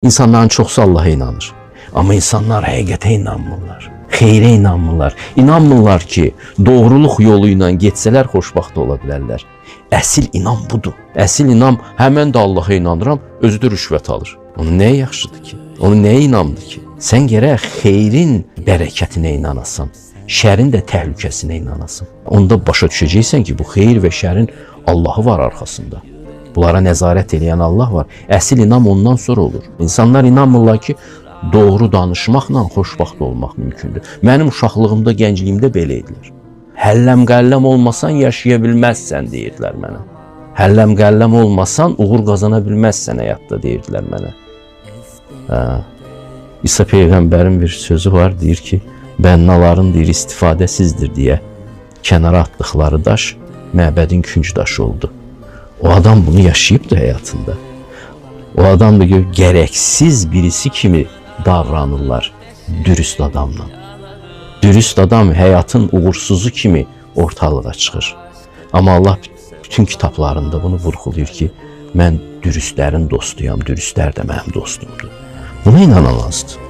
İnsanların çoxsu Allaha inanır. Amma insanlar həqiqətə inanmırlar. Xeyrə inanmırlar. İnanmırlar ki, doğruluq yolu ilə getsələr xoşbəxt ola bilərlər. Əsil inam budur. Əsil inam, hə mən də Allaha inanıram, özü də rüşvət alır. Onun nəyə yaxşıdır ki? Onun nəyə inamdır ki? Sən gərək xeyrin bərəkətinə inanasan, şərin də təhlükəsinə inanasan. Onda başa düşəcəksən ki, bu xeyir və şərin Allahı var arxasında. Bunlara nəzarət eləyən Allah var. Əsil inam ondan sonra olur. İnsanlar inanmırlar ki, doğru danışmaqla xoşbəxt olmaq mümkündür. Mənim uşaqlığımda, gəncliyimdə belə idilər. Həlləm-qəlləm olmasan yaşaya bilməzsən deyirdilər mənə. Həlləm-qəlləm olmasan uğur qazana bilməzsən həyatda deyirdilər mənə. Hə. İsa peyğəmbərin bir sözü var, deyir ki, bənnaların deyir istifadəsizdir deyə kənara atdıqları daş məbədin künc daşı oldu. O adam bunu yaşayıbdı həyatında. O adam da gərəksiz birisi kimi davranırlar dürüst adamla. Dürüst adam həyatın uğursuzu kimi ortalığa çıxır. Amma Allah bütün kitablarında bunu vurğulayır ki, mən dürüstlərin dostuyam, dürüstlər də mənim dostumdur. Buna inanan azdır.